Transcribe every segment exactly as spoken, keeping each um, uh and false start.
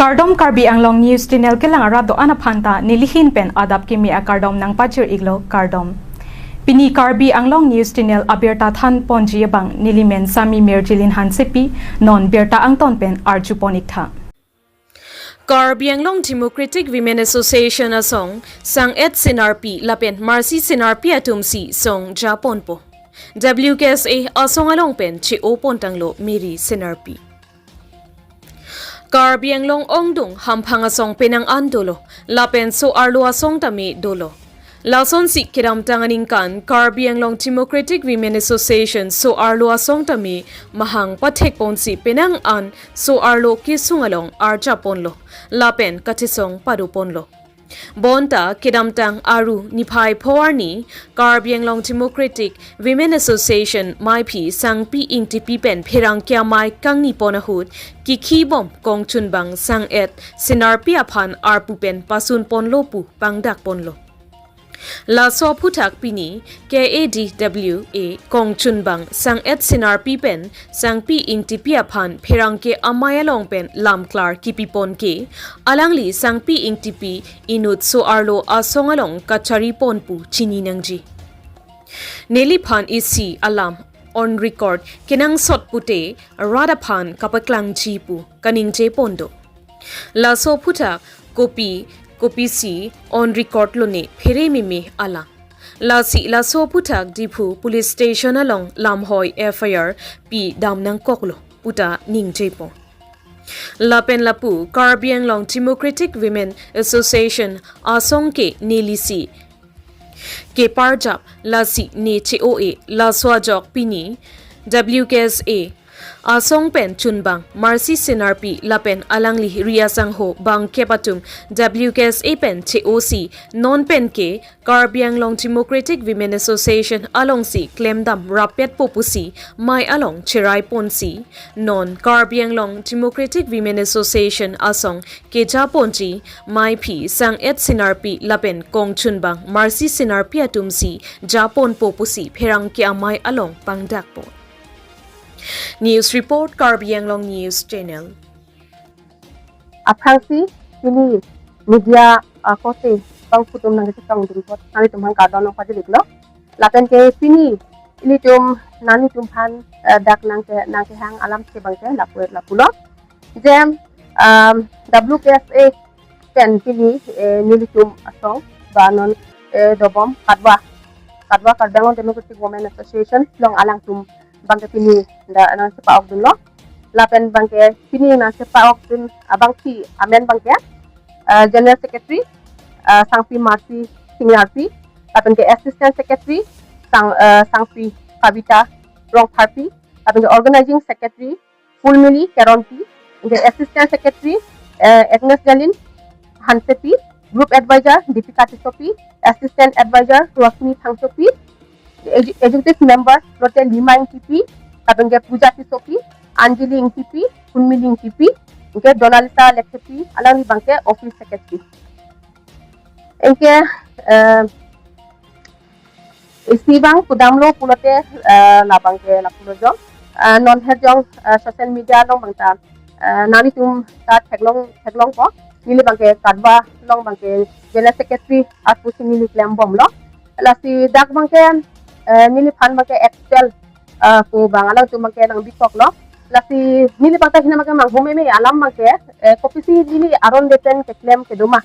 Kardom, Karbi Anglong News Channel kelang arat do-an aphanta nelihin pen adap kimi akardom nangpachir-iklo, kardom. Pini Karbi Anglong News Channel abirta thanponji abang nelimen Sami Mirjilin Hansepi, non birta angton pen arjupon-iktha. Karbi Anglong Democratic Women Association asong sang-et Senarpi lapen Mercy Senarpi atumsi song japonpo. W K S A asong along pen che-opontanglo Mercy Senarpi. Karbi Anglong ongdung hamphang asong penang an dolo, lapen so-arlo asong tame dolo. Lasonsi kedamtang aningkan Karbi Anglong Democratic Women Association so-arlo asong tame mahang pathekponsi penang an so-arlo kesung along arjaponlo, lapen kachesong padoponlo. Bonta kedamtang Aru niphai pho arni Karbi Anglong Democratic Women Association maiphi Sangpi Ingtipi pen pherangke amei kangnipon ahut kikhibom kongchunbang sang-et Senarpi aphan arpu pen pasunponlo pu pangdakponlo. Laso aphuthak pini K A D W A kongchunbang sang-et Senarpi pen Sangpi Ingtipi aphan pherangke amei along pen lamklar kipipon ke, alangli Sangpi Ingtipi inut so-arlo asong along kacharipon pu chini nangji. Neliphan isi alam on record kenangsot pute rat aphan kapaklangji pu kaningjepondo. Laso aphuthak kopi kopisi on record lone phere meme alang. Lasi laso aphuthak Diphu Police Station along lamhoi F I R pidam nangkoklo puta ningjepo. Lapen lapu Karbi Anglong Democratic Women Association asong ke nelisi keparjap, lasi ne che-o-e, laso ajok pini W K S A asong pen chunbang Mercy Senarpi lapen alangli ri asangho bangkep atum W K S A pen che-osi non pen ke Karbi Anglong Democratic Women Association alongsi klemdam rapetpo pusi mei along cheraiponsi, non Karbi Anglong Democratic Women Association asong kejaponji maiphi sang-et Senarpi lapen kongchunbang Mercy Senarpi atumsi japonpo pusi pherangke amei along pangdakpo. News report, Karbi Anglong News Channel. Aphrangsi pini media, ah, korte bangphutum nangkachetongdun apot nanglitum aphan kardom nangpajir-iklo. Lapen ke pini ilitum nanglitum aphan, eh, dak nangke, nangkehang alam si abangke lapu, lapulo. Je, um, W K S A pen pini, eh, nelitum asong ba non, eh, dobom Katwa, Katwa Karbi Anglong Democratic Women Association along alangtum abangke pini dak nangsepa-okdunlo. Lapen abangke pini nangsepa-okdun abangsi amen abangke, eh, General Secretary, eh, Sangpi Mercy Senarpi, lapen ke Assistant Secretary Sang, eh, Sangpi Kavita Rongpharpi, lapen ke Organizing Secretary Fulmili Teronpi, the Assistant Secretary, eh, Agnes Jalin Hansepi, Group Advisor Deepika Tissopi, Assistant Advisor Rosmi Phangchopi, Edu-, Executive Member lote Lima Ingtipi, lapen ke Puja Tissopi, Anjali Ingtipi, Fulmili Ingtipi, anke Donalisa Lekthepi, alangli abangke Office Secretary. Anke, eh, isi abang pudamlo pulote, eh, labangke lapulo jong. Eh, non het jong, eh, social media along abangta, eh, nanglitum ta theklong, theklongpo. Neli abangke Katwa along abangke General Secretary arpu si neli klembomlo. Lasi dak abangke, eh, neliphan abangke expel, eh, pu abang alangtum abangke nangbikoklo. Lasi neli abangta hina abangke manghumeme alam abangke, eh, kopisi neli aron de pen keklem kedo ma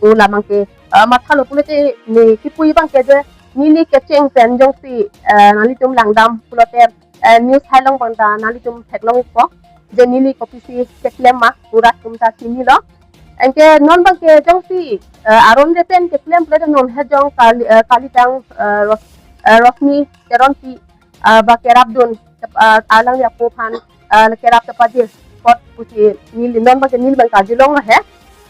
pu labangke, eh, mathalo pulote ne kipu abangke je neli kecheng pen jongsi, eh, nanglitum langdam pulote, eh, news hai along abangta nanglitum theklongpo je neli kopisi keklem ma pu rat atum ta chinilo. Anke non abangke jongsi, eh, aron de pen keklem pulote non het jong kali, eh, kalitang, eh, Ros-, eh, Rosmi Teronpi, ah, ba kerapdun, ah, alangli apo aphan, ah, kerap ta pajir apot pusi neli non abangke neli abang karjulong lo he.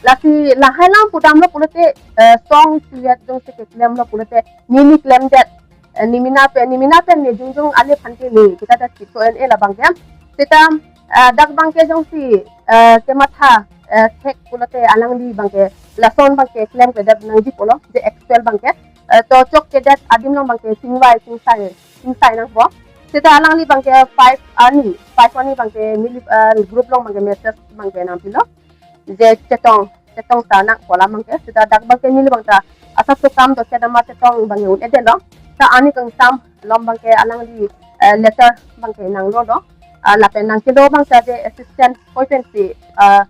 Lasi lahai alam pudamlo pulote, eh, song siat jongsi keklemlo pulote neli klemdet, eh, nemena pen, nemena pen ne jongjong ale aphan ke ne kita ta chipso en e labangke. Seta, eh, dak abangke jongsi, eh, kematha, eh, thek pulote alangli abangke lason abangke klemkledet nangji pulo je expel abangke. Eh, to chokchedet adim along abangke chingvai chingsai, chingsai nangpo. Seta alangli abangke five arni, five arni abangke neli, eh, group along abangke message abangke nangpilo. je chetong, chetong ta nang pu alam abangke, seta dak abangke neli abang ta asap so kam do kedama chetong abang un-edetlo. Ta ani kangsam along abangke alangli, eh, letter abangke nanglolo. Ah, lapen nangkedo abang ta je assistant hoi pensi, ah,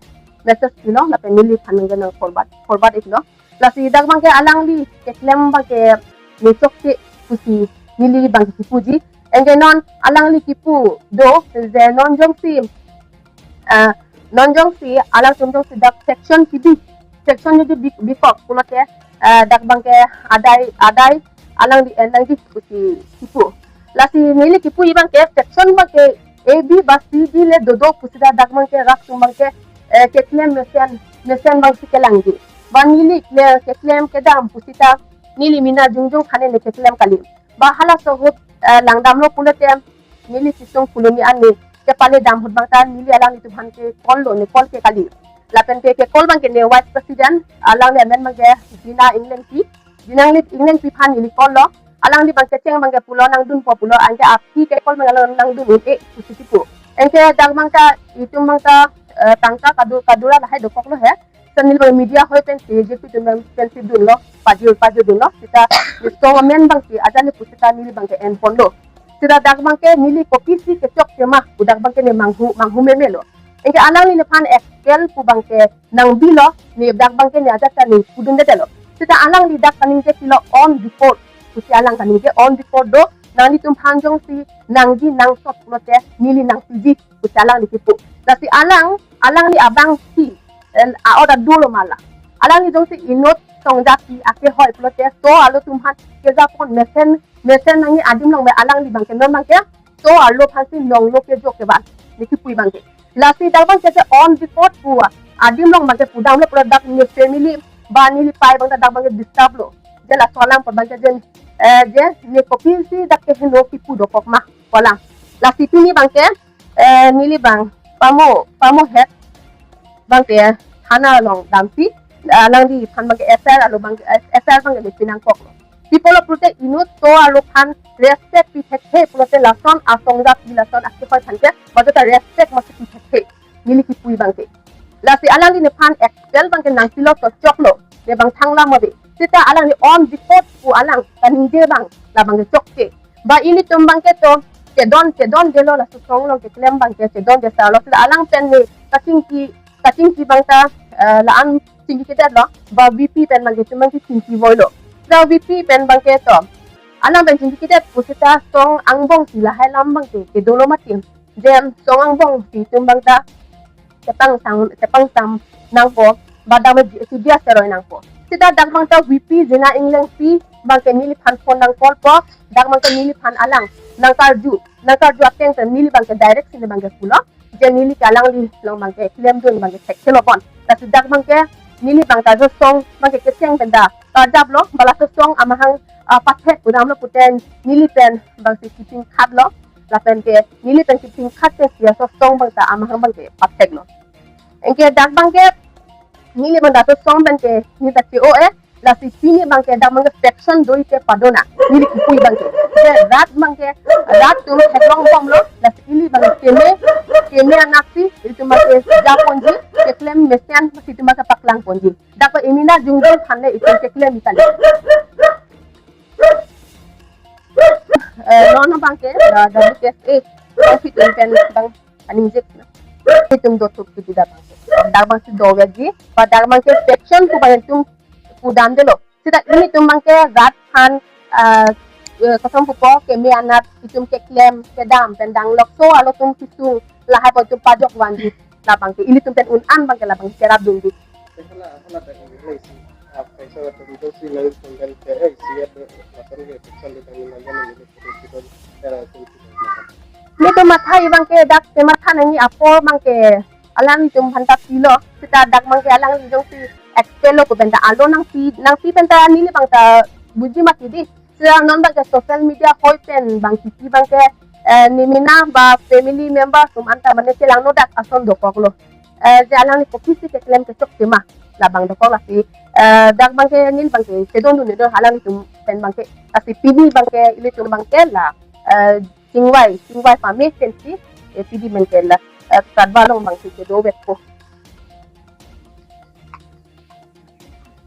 message pilo, lapen neliphan abangke nang forward, forward iklo. Lasi dak abangke alangli keklem abangke ne chokche pusi neli abangke kipuji. Anke non alangli kipu do, je non jongsi, ah, non jongsi alangtum jongsi dak section kibi, section jodi bi, bikok pulote, ah, dak abangke adai, adai alangli en nangji pusi kipu. Lasi neli kipuji abangke section abangke A B ba C D le dodo pusita dak abangke rat atum abangke, eh, keklem mesen, mesen abangsi kelangji. Ba neli le keklem kedam pusita neli mena jongjong aphan ne keklem kali. Ba halaso ahut, eh, langdamlo pulote neli chisung pulumi an ne kepale dam ahut abang ta neli alanglitumphan ke call lo, ne call ke kali. Lapen ke, ke call abangke ne vice president, alangli amen abangke Jina Englengpi, Jina Englengpi aphan neli call lo. Alangli abangke cheng abangke pulo nangdunpo pulo, anke aphi ke call abang alang nangdun un-e pusi kipu. Anke dak abang ta itum abang ta, eh, tangka kadu, kadura lahai dokoklo he. Seta neli abang media hoi pensi, J P atum pensi dunlo, pajir, pajir dunlo. Seta ne song amen abangsi ajan ne pusita neli abangke enponlo. Seta dak abangke neli kopisi kechokche ma pu dak abangke ne manghu, manghu memelo. Anke alangli nephan expel pu abangke nangbilo, ne dak abangke ne ajat ta ne pudundetlo. Seta alangli dak kaningje pilo on record pusi alang kaningje on record do, nanglitumphan jongsi nangji nangsot pulote neli nangpiji pusi alangli kipu. Lasi alang, alangli abangsi, eh, a-order dolo ma la. Alangli jongsi inut songjati akehoi pulote, so arlo atumphan kejapon mesen, mesen nangji adim along me alangli abangke non abangke, so arlo aphansi nonglo kejok ke abang, ne kipuji abangke. Lasi dak abangke je on record pu adim along abangke pudamlo pulo dak ne family ba neli pei abang ta dak abangke disturb lo. Je laso alam pu abangke je, eh, je ne kopisi dak keheno kipu dokok ma pu alam. Lasi pini abangke, eh, neli abang pamo, pamo het abangke thana along damsi, eh, alangliphan abangke F I R alo abang, eh, F I R abangke ne pinangkoklo. Pi pulo pulote inut so arlo aphan respect pi thekthe pulote lason asongjati lason akehoi aphan ke, majo ta respect masi pi thekthe. Neli kipuji abangke. Lasi alangli nephan expel abangke nangpilo to choklo. Ne abang thanglam ave. Seta alangli on record pu alang kaningje abang, la abangke chokche. Ba ilitum abangke to chedon, chedondelo laso song along keklem abangke chedonde sar lo. Seta alang pen ne kachingki, kachingki abang ta, eh, la-an chingkidetlo. Ba V P pen abangke itum abangke chingki voilo. Seta V P pen abangke to alang pen chingkidet pusita song angbongsi lahai alam abangke kedolo mati. Je song angbongsi itum abang ta chepangsam, chepangsam nangpo, ba dak abang J C B aseroi nangpo. Seta dak abang ta V P Jina Englengpi abangke neliphan phone nang call po, dak abangke neliphan alang nangkarju, nangkarju ateng pen neli abangke direct si ne abangke pulo, je neli ke alangli along abangke klemdun abangke thekthelo bon. Lasi dak abangke neli abang ta je song abangke kecheng pen ta karjaplo, ba laso song amahang, ah, pathek pudamlo pute neli pen abangsi kipingkhatlo. Lapen ke neli pen kipingkhat pensi laso song abang ta amahang abangke patheklo. Anke dak abangke neli abang ta laso song pen ke neli ta che-o-e, lasi pini abangke dak abangke faction doi ke padona, neli kipuji abangke. Je rat abangke, rat atum theklong bomlo, lasi ili abangke keme, keme anaksi ilitum abangke japonji, keklem mesen si itum abangke paklangponji. Dak abang emena jongjong aphan le itum keklem ikali. Eh, non abangke, eh, W K S A, bang si itum pen bang aning jek na. Itum do thup kiti dak abangke. Dak abangsi dovekji, ba dak abangke faction pu abang itum pudamdelo. Seta ilitum abangke rat aphan, eh, eh, koson pupo, keme anat itum keklem kedam pen danglok so arlo atum kisung lahai pu itum pajok vanji, la abangke ilitum pen un-an abangke la abang cherapdunji. Hala, hala dak ini si, ah, faction atum do si lalu tunggal ke, eh, si ada macam ke faction di kami nanya ni, eh, si ada. Nelitum matha abangke dak kematha nangji apor abangke alanglitum aphanta pilo, seta dak abangke alangli jongsi expel lo pu pen ta alo nangpi, nangpi pen ta neli abang ta buji mati di. Seta non abangke social media hoi pen abang kipi abangke, eh, ne mena ba family member atum anta mane chelangno dak ason dokoklo. Eh, je alangli kopisi keklem kechokche ma, la abang dokok lasi, eh, dak abangke neli abangke chedondunde do alanglitum pen abangke, lasi pini abangke ilitum abangke la, eh, chingvai, chingvai pame pensi, eh, pini abangke la, eh, Katwa along abangsi kedovekpo.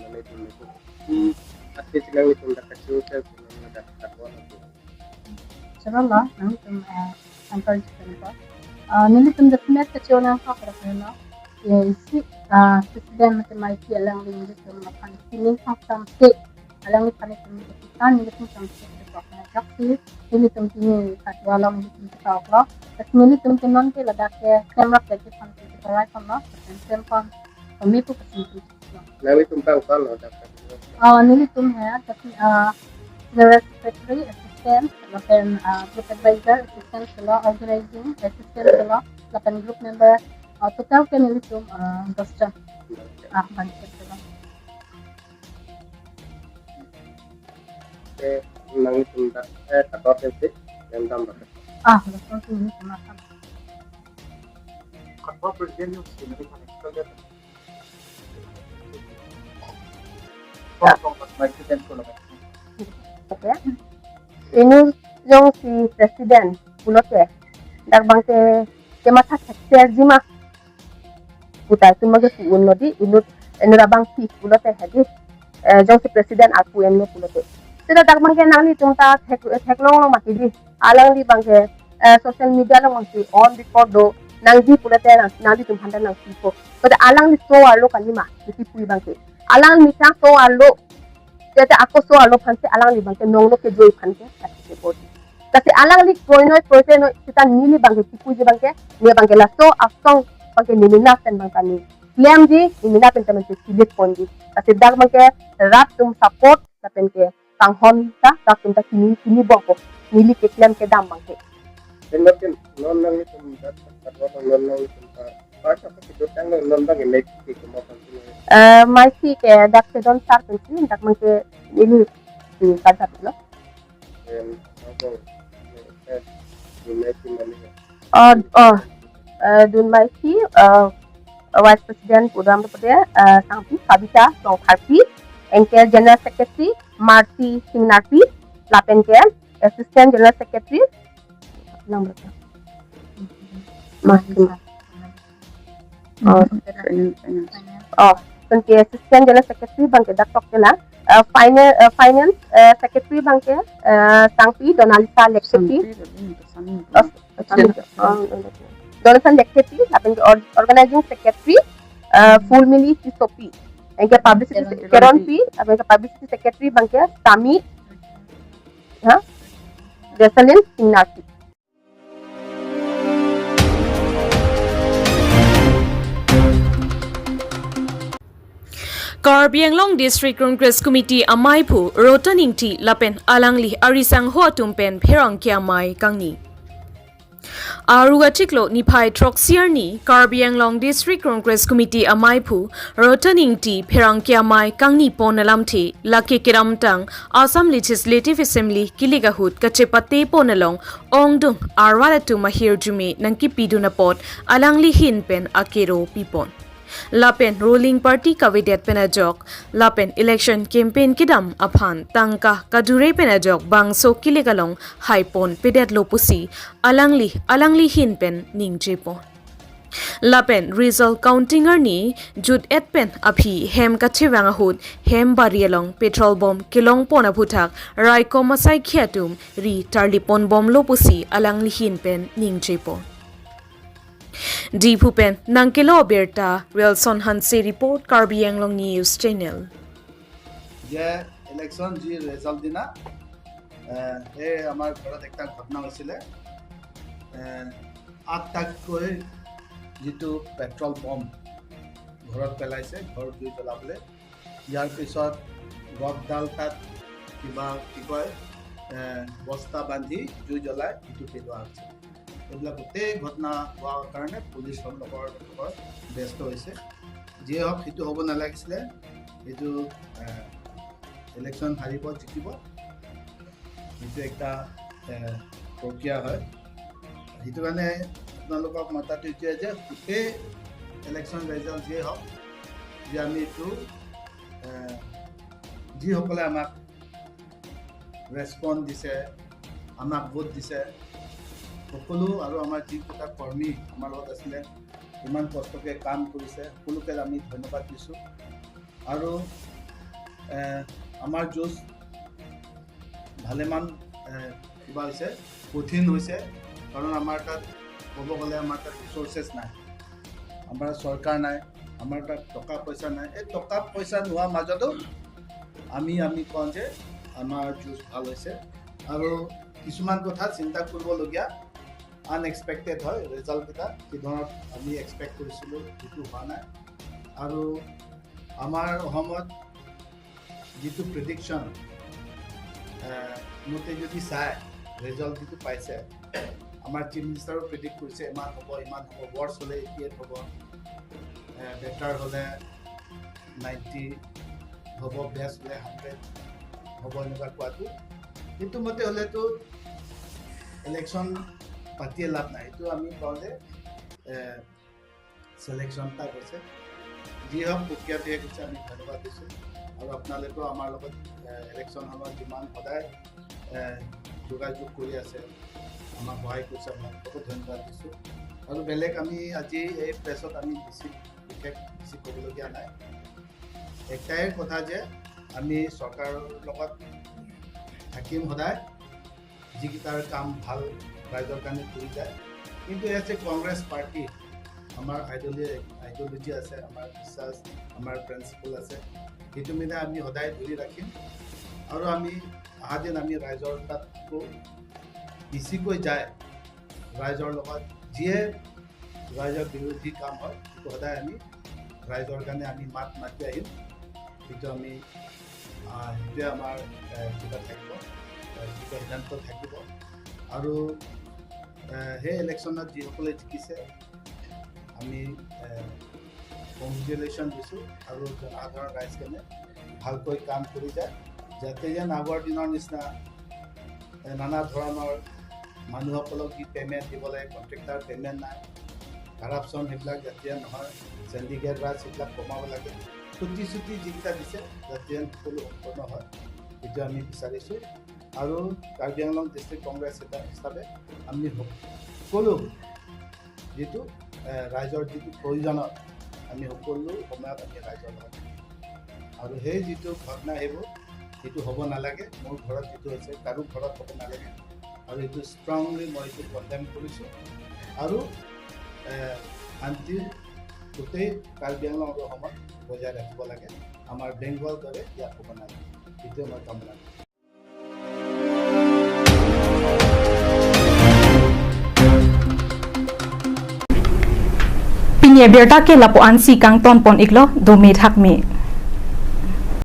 nelitum itu. Hmm, arti silang itu dak kacil saya punya dak dak wan itu. Chorolo, nanglitum, eh, anchor jipen ko. Eh, nelitum document kachinang kok rak nelo. Ye isi, eh, president mate maiki alangli nelitum aphan sining sang samse. Alangliphan itum kita nelitum samse kok na jaksi. Nelitum pini katwa along nelitum kita oklo. Terus nelitum ke non ke ladak ke klem rak ke samse kita rai kono. Klem kon. Kami pu kesimpulan. Nelitum tang tang lo dak. Oh, nelitum ya, tapi, ah, general secretary, assistant, lapen, ah, group advisor, assistant silo, organizing assistant silo, lapen group member, ah, total ke nelitum, ah, dos jon. Ah, bangkit silo. Eh, nelitum dak, eh, kator sih, yang tambah. Ah, dos jon sih nelitum akan. Kator president yung sih, nelitum. Ya. Oke. Inut jongsi president pulote dak abangke kematha thekser jima. Puta suma ke pu-un lo di inut inut abangsi pulote hadi. Eh, jongsi president aku enlo pulote. Seta dak abangke nanglitum ta thek theklong lo mati di. Alangli abangke, eh, social media along abangke on record do nangji pulote nang, nanglitum aphan ta nangpipo. Pada alangli so arlo kalima, isi pu abangke. Alang methang so arlo, tete ako so arlo aphansi alangli abangke nonglo kejoi aphan ke, kasi ke bodi. Kasi alangli kroinoi, kroitoi noi, seta neli abangke kipuji abangke, ne abangke laso asong abangke neli nasen abang kami. Klemji, neli napen temen ke kilit ponji. Kasi dak abangke rat atum support, lapen ke kanghon ta, dak atum ta kini, kini bongko. Neli keklem kedam abangke. Enokin, non nanglitum dak, dak non nanglitum ta, pas apa kita tang non bang ini kita mau kan sini. Eh, maisi ke dak sedon sar pensi, dak abangke neli, hmm, pada lo. Em, apa, eh, ini sih mana ya? Oh, oh, eh, dun maisi, eh, Vice President Pudam Pede, eh, Sangpi, Kavita Rongpharpi, anke General Secretary Mercy Singnarpi, lapen ke Assistant General Secretary, nang berapa? Mas, mas. Oh, oh, anke Assistant General Secretary abangke dak tok ke la. Eh, final, eh, Finance, eh, Secretary abangke, eh, Sangpi Donalisa Lekthepi. Oh, Donalisa Lekthepi, lapen ke or-, Organizing Secretary, eh, Fulmili Tissopi. Anke Publicity Keronpi, lapen ke Publicity Secretary abangke Sami, ha? Desalin Singnarpi. Karbi Anglong District Congress Committee amaiphu Rotan Ingti lapen alangli arisangho atum pen pherangke amei kangni. Aru achiklo niphai throksi arni Karbi Anglong District Congress Committee amaiphu Rotan Ingti pherangke amei kangni pon alamthe lake kedamtang Assam Legislative Assembly kilik ahut kachepate pon along ongdung arvar atum ahirjume nangkipidun apot alangli ahin pen akero pipon. Lapen ruling party kavedet pen ajok, lapen election campaign kedam aphan tangka kadure pen ajok bangso kilik along haipon pedetlo pusi alangli, alangli ahin pen ningjepon. Lapen result counting arni jut-et pen aphi hem kachevang ahut hem bari along petrol bomb kelongpon aphuthak raikom asaikhi atum ri tarlipon bomlo pusi alangli ahin pen ningjepon. Diphu pen nangkelo abirta, Wilson Hanse report, Karbi Anglong News Channel. যে ইলেকশ্যন যি ৰিজাল্ট দিনা, এ, এই আমাৰ ঘৰত একটা ঘটনা হৈছিলে। এ, আঠটাকৈ যিটো পেট্ৰল বম ঘৰত পেলাইছে, ঘৰ জুই জ্বলাবলৈ। ইয়াৰ পিছত গছডাল তাত কিবা, কি কয়, এ, বস্তা বান্ধি জুই জ্বলাই সেইটো পেলোৱা হৈছে। এইবিলাক গোটেই ঘটনা হোৱাৰ কাৰণে পুলিচ সব লগৰ, লগৰ ব্যস্ত হৈছে। যিয়ে হওক, সেইটো হ'ব নালাগিছিলে। সেইটো, এ, ইলেকশ্যন হাৰিব, জিকিব, সেইটো একটা, এ, প্ৰক্ৰিয়া হয়। সেইটো কাৰণে আপোনালোকক মাতাটো এইটোৱে যে গোটেই ইলেকশ্যন ৰিজাল্ট যিয়ে হওক, যে আমি এইটো, এ, যিসকলে আমাক ৰেচপন্স দিছে, আমাক ভোট দিছে সকলো আৰু আমাৰ যিকেইটা কৰ্মী আমাৰ লগত আছিলে, ইমান কষ্টকে কাম কৰিছে, সকলোকে আমি ধন্যবাদ দিছোঁ। আৰু এ, আমাৰ যুঁজ ভালেমান এ, কিবা হৈছে, কঠিন হৈছে, কাৰণ আমাৰ তাত ক'ব গ'লে আমাৰ তাত ৰিচ'ৰ্চেছ নাই, আমাৰ চৰকাৰ নাই, আমাৰ তাত টকা পইচা নাই। এই টকা পইচা নোহোৱাৰ মাজতো আমি আমি কওঁ যে আমাৰ যুঁজ ভাল হৈছে। আৰু কিছুমান কথা চিন্তা কৰিবলগীয়া, আনএক্সপেক্টেড হয় ৰিজাল্টকেইটা, কি ধৰণৰ আমি এক্সপেক্ট কৰিছিলোঁ, সেইটো হোৱা নাই। আৰু আমাৰ অসমত যিটো প্ৰিডিকশ্যন মতে যদি চাই, ৰিজাল্ট যিটো পাইছে, আমাৰ চিফ মিনিষ্টাৰো প্ৰিডিক্ট কৰিছে ইমান হ'ব, ইমান হ'ব, ৱৰ্ছ হ'লে এইটি এইট হ'ব, বেটাৰ হ'লে নাইণ্টি হ'ব, বেষ্ট হ'লে হাণ্ড্ৰেড হ'ব, এনেকুৱা কোৱাটো। সেইটো মতে হ'লেতো ইলেকশ্যন পাতিয়ে লাভ নাই। এইটো আমি কওঁ যে এ, চিলেকশ্যন এটা হৈছে। যি হওক, প্ৰক্ৰিয়াটো শেষ হৈছে, আমি ধন্যবাদ দিছোঁ। আৰু আপোনালোকেও আমাৰ লগত এ, ইলেকশ্যন সময়ত যিমান সদায় এ, যোগাযোগ কৰি আছে, আমাক সহায় কৰিছে, আপোনালোককো ধন্যবাদ দিছোঁ। আৰু বেলেগ আমি আজি এই প্ৰেছত আমি বেছি বিশেষ বেছি ক'বলগীয়া নাই। একটাই কথা যে আমি চৰকাৰৰ লগত থাকিম সদায়, যিকেইটাৰ কাম ভাল ৰাইজৰ কাৰণে কৰি যায়। কিন্তু এজ এ কংগ্ৰেছ পাৰ্টি আমাৰ আইডিয়লি আইডিয়লজি আছে, আমাৰ বিশ্বাস, আমাৰ প্ৰিন্সিপল আছে, সেইটো মানে আমি সদায় ধৰি ৰাখিম। আৰু আমি অহা দিন আমি ৰাইজৰ তাতকৈ বেছিকৈ যায়, ৰাইজৰ লগত যিয়ে ৰাইজৰ বিৰোধী কাম হয়, সেইটো সদায় আমি ৰাইজৰ কাৰণে আমি মাত মাতি আহিম। সেইটো আমি আহ, সেইটোৱে আমাৰ এ, কিবা থাকিব, এ, কিবা সিদ্ধান্ত থাকিব। আৰু এ, সেই ইলেকশ্যনত যিসকলে জিকিছে, আমি কংগ্ৰেচুলেশ্যন দিছোঁ। আৰু জনসাধাৰণ ৰাইজখনে ভালকৈ কাম কৰি যায়, যাতে যেন আগৰ দিনৰ নিচিনা এ, নানা ধৰণৰ মানুহসকলক যি পে'মেণ্ট দিব লাগে, কণ্ট্ৰেক্টৰ পে'মেণ্ট নাই, কাৰাপশ্যন সেইবিলাক যাতে নহয়, চেণ্ডিকেট ৰাজ সেইবিলাক কমাব লাগে, প্ৰতিশ্ৰুতি যিকেইটা দিছে যাতে সকলো সম্পূৰ্ণ হয়, সেইটো আমি বিচাৰিছোঁ। আৰু কাৰ্বি আংলং ডিষ্ট্ৰিক্ট কংগ্ৰেছ এটা হিচাপে আমি সকলো যিটো এ, ৰাইজৰ যিটো প্ৰয়োজনত আমি সকলো সময়ত আমি ৰাইজৰ লগত থাকিম। আৰু সেই যিটো ঘটনা সেইবোৰ, সেইটো হ'ব নালাগে। মোৰ ঘৰত যিটো হৈছে, কাৰো ঘৰত হ'ব নালাগে। আৰু এইটো ষ্ট্ৰংলি মই এইটো কণ্ডেম কৰিছোঁ। আৰু এ, শান্তি গোটেই কাৰ্বি আংলং আৰু অসমত বজাই ৰাখিব লাগে। আমাৰ বেংগলৰ দৰে ইয়াত হ'ব নালাগে, এইটোৱে মই কামনা কৰিছোঁ। Pini abirta ke lapu-ansi kangton pon iklo, dome thakme.